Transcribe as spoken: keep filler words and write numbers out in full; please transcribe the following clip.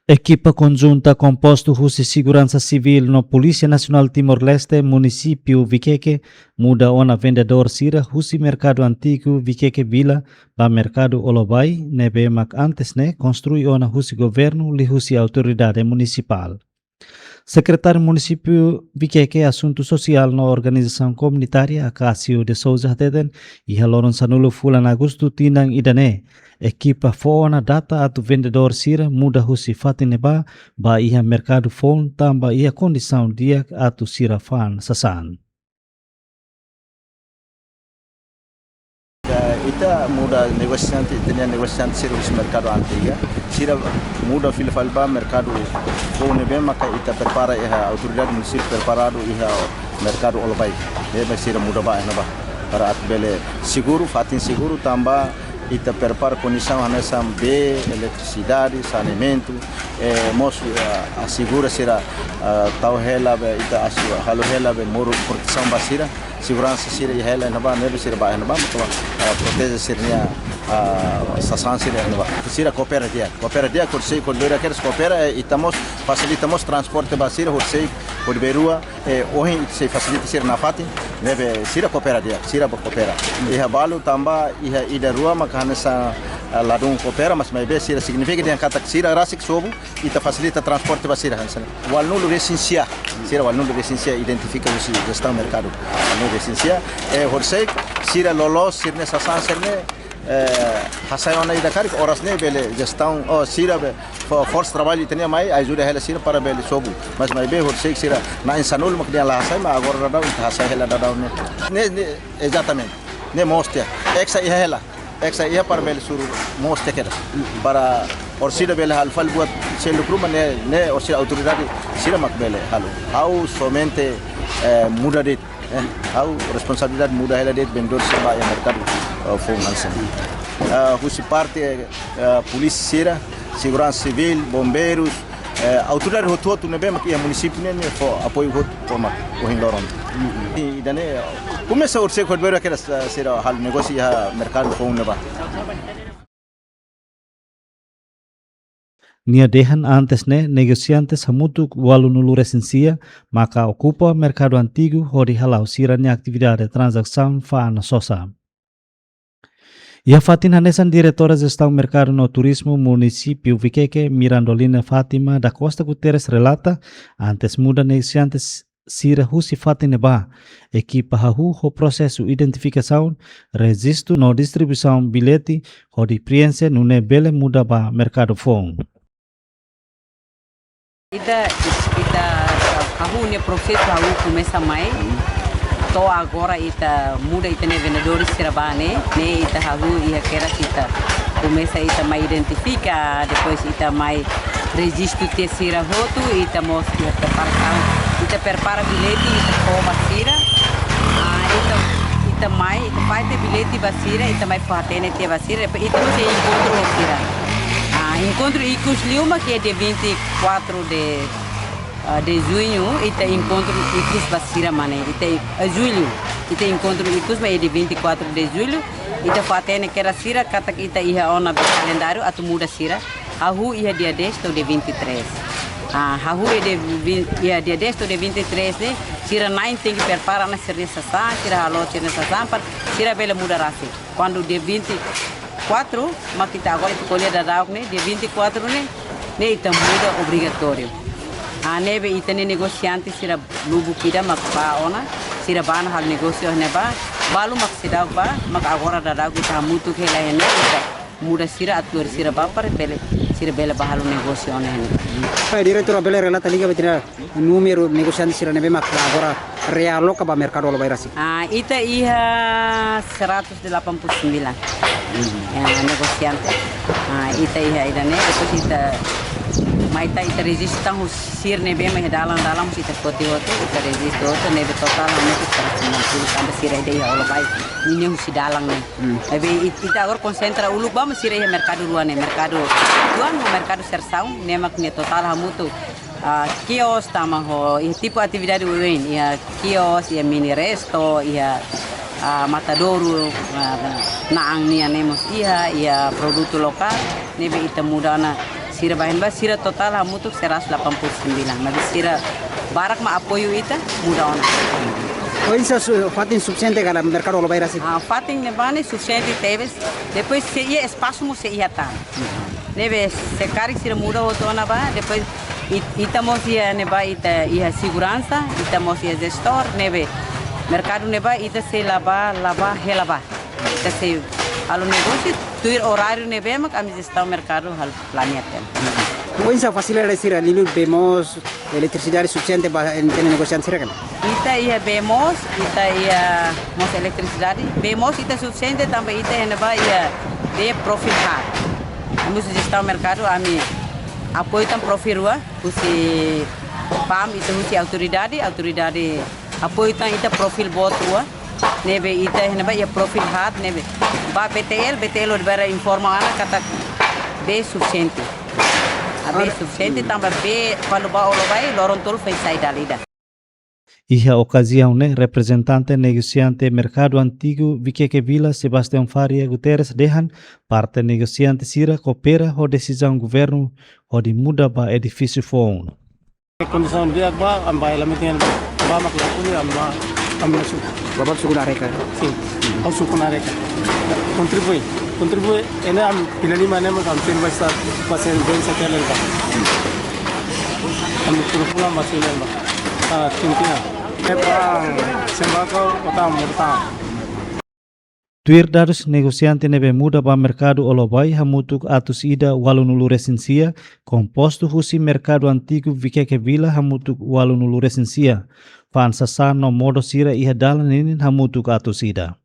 Ekipa konjunta kompostu husi Seguransa Sivíl no Polísia Nasionál Timor-Leste, Munisípiu Vikeke, muda ona vendedór sira husi Merkadu Antigu Vikeke Vila ba Merkadu Olobai, ne'ebé mak antes ne'e konstrui ona husi governu liuhusi autoridade munisipál. Sekretáriu Munisípiu Vikeke Asuntu Sosiál no Organizasaun Komunitária, Acácio de Sousa, hateten, iha loron sanulu fulan Agostu tinan ida-ne'e, ekipa fó ona data atu vendedór sira muda husi fatin ne'ebá ba iha merkadu foun, tanba iha kondisaun di'ak atu sira fa'an sasán. Ita muda negosiante, ita-nia negosiante sira husi Merkadu Antigu. Sira muda fila fali ba merkadu foun ne'ebé maka ita prepara, iha autoridade munisípiu preparadu iha Merkadu Olobai. Ne'ebé sira muda ba iha ne'ebá para atu bele seguru, fatin seguru, tanba ita prepara kondisaun hanesan bee, eletrisidade, saneamentu, eh, mós, eh, asegura sira, eh, tau hela be, ita asu-, halo hela be moru protesaun ba sira, seguransa sira iha hela iha ne'ebá, ne'ebé sira ba iha ne'ebá, atu, eh, proteje sira-nia, eh, sasán sira iha ne'ebá. Sira koopera di'ak, koopera di'ak, horiseik horibainrua kedas koopera, eh, ita mós fasilita mós transporte ba sira, horiseik horibainrua, eh, ohin sei fasilita sira nafatin, ne'ebé sira koopera di'ak, sira ba koopera. Iha balu tanba, iha ida rua maka hanesan, eh, ladún koopera, mas maibé sira signifika dehan katak sira rasik sobu, ita fasilita transporte ba sira hanesan. Ualnulu resin sia, sira ualnulu resin sia identifika husi jestaun merkadu. Ualnulu resin sia, eh, horiseik, sira loloos, sira-nia sasán, sira-nia eh, hasai ona ida karik oras ne'e bele jestaun, oh, sira be, fo-, forsa traballu ita-nia mai, ajuda hela sira para bele sobu. Mas maibé horiseik sira na'in sanulu mak dehan la hasai, mas agora daudaun ita hasai hela daudaun ne'e. Ne'e, ne'e, ezatamente. Ne'e mós tiha. Eksa iha hela. Eksa iha para bele suru mós tiha kedas. Para orsida bele halo fali buat seluk ruma ne'e, ne'e orsida autoridade sira mak bele halo. Ha'u somente, eh, muda de'it. Eh, ha'u responsabilidade muda hela de'it vendedór sira ba iha merkadu, eh, foun hanesan. Eh, husi parte, eh, polísia sira, seguransa sivíl, bombeirus, eh, autoridade hotu-hotu ne'ebé mak iha munisípiu ne'e, ne'e fó apoiu hotu tomak ohin loron. I ida-ne'e, komesa horiseik horibainrua kedas, eh, sira halo negósiu iha merkadu foun ne'ebá. Nia dehan antes ne'e negosiantes hamutuk ualunulu resin sia maka okupa merkadu antigu hodi hala'o sira-nia atividade tranzasaun fa'an sosa. Iha fatin hanesan, Diretora Jestaun Merkadu no Turizmu Munisípiu Vikeke, Mirandolina Fátima da Costa Guterres, relata, antes muda negosiantes sira husi fatin ne'ebá, ekipa hahú ho prosesu identifikasaun, rejistu no distribuisaun billete hodi prienxe nune'e bele muda ba merkadu foun. Ita, ita hahú ne'e prosesu hahú komesa mai. To'o agora ita muda ita-nia vendedór sira ba ne'e, ne'e ita hahú iha kedas ita komesa ita mai identifika, depois ita mai rejistu tiha sira hotu, ita mós iha preparasaun. Ita prepara billete, ita fó ba sira. Ah, ita, ita mai, ita fó tiha billete ba sira, ita mai fó-hatene tiha ba sira, depois ita mós iha enkontru ho sira. Ah, enkontru ikus liu mak iha dia vinte e quatro de, ah, de junho, ita enkontru ikus ba sira mak ne'e, ita, eh, julho. Ita enkontru ikus mak iha dia vinte e quatro de julho, ita fó-hatene kedas sira katak ita iha ona be kalendáriu atu muda sira. Hahú iha dia dez to'o dia vinte e três. Ah, hahú iha dia vin-, iha dia dez to'o dia vinte e três ne'e, sira na'in tenke prepara ona sira-nia sasán, sira halo sira-nia sasán para sira bele muda rasik. Kuandu dia vinte e quatro, mak ita agora ita ko'alia daudauk ne'e, dia vinte e quatro ne'e, ne'e ita muda obrigatóriu. Ah, ne'ebé ita-nia negosiante sira lubuk ida mak bá ona, sira bá ona halo negósiu iha ne'ebá, balu mak seidauk bá, mak agora daudauk ita hamutuk hela iha ne'e, ita muda sira atu lori sira bá para bele, sira bele bá halo negósiu ona iha ne'e. Pai, diretora bele relata liga ba ita-nia númeru negosiante sira ne'ebé mak agora realoka ba merkadu Olobai rasik? Ah, ita iha seratus delapan puluh sembilan. Hmm. Ya, negosiante. Ah, ita iha ida-ne'e, depois ita mai ita, ita rejistu tan husi sira ne'ebé mai dalan-dalan husi ita foti hotu, ita rejistu hotu, ne'ebé totál hamutuk seratus sembilan puluh, tanba sira ida iha Olobai, ninia husi dalan ne'e. Hmm. Ne'ebé it-, ita agora konsentra uluk ba mak sira iha merkadu rua ne'e, merkadu Tuan ho merkadu Sersaun, ne'e mak nia totál hamutuk. Ah, kios tama ho, iha tipu atividade oioin, iha kios, iha mini resto, iha, ah, matadouro, ah, na'an nian ne'e mós iha, iha produtu lokál, ne'ebé ita muda ona Sira ba iha ne'ebá sira totál hamutuk seratus delapan puluh sembilan. Maibé sira barak mak apoiu ita muda ona. Oinsá su-, fatin sufisiente ka lae merkadu Olobai rasik? Ah, fatin ne'ebá ne'e sufisiente tebes. Depois sei iha espasu mós sei iha tan. Ne'ebé se karik sira muda hotu ona ba, depois it-, ita mós iha ne'ebá ita iha seguransa, ita mós iha jestór, ne'ebé merkadu ne'ebá ita sei la bá, la bá, hela bá. Ita sei halo negósiu, tuir oráriu ne'ebé mak ami jestaun merkadu halo planeia tiha ona. Oinsá fasilidade sira, liuliu bee moos, eletrisidade sufisiente ba ita-nia negosiante sira ka lae? Ita iha bee moos, ita iha mós eletrisidade. Bee moos ita sufisiente tanba ita iha ne'ebá iha bee profil haat. Ami husi jestaun merkadu, ami apoiu tan profil rua, husi PAM, ita husi autoridade, autoridade apoiu tan ita profil boot rua, ne'ebé ita iha ne'ebá iha profil haat, ne'ebé ba BTL, BTL hodi bele informa ona katak bee sufisiente. Ah, bee sufisiente tanba bee balu ba Olobai, loron tolu foin sai dala ida. Iha okaziaun ne'e, reprezentante negosiante merkadu antigu Vikeke Vila, Sebastião Faria Guterres, dehan parte negosiante sira koopera ho desizaun governu hodi muda ba edifísiu foun. Kondisaun di'ak ba, ami ba elementu ba mak la kuli, ami ba, ami ba suku. Bapak suku Nareka? Sin, ha'u suku Nareka. Kontribui, kontribui, ne'e ami pila lima ne'e mak ami selu ba sa, ba selu ba sa telen ba. Ami pula pula ba selu ba. Ah, kintina. Ne'e ba, sembako, kota Murta. Tuir dadus, negosiante ne'ebé muda ba merkadu Olobai hamutuk atus ida ualunulu resin sia, kompostu husi merkadu antigu Vikeke Vila hamutuk ualunulu resin sia. Fa'an sasán no modo sira iha dalan ninin hamutuk atus ida.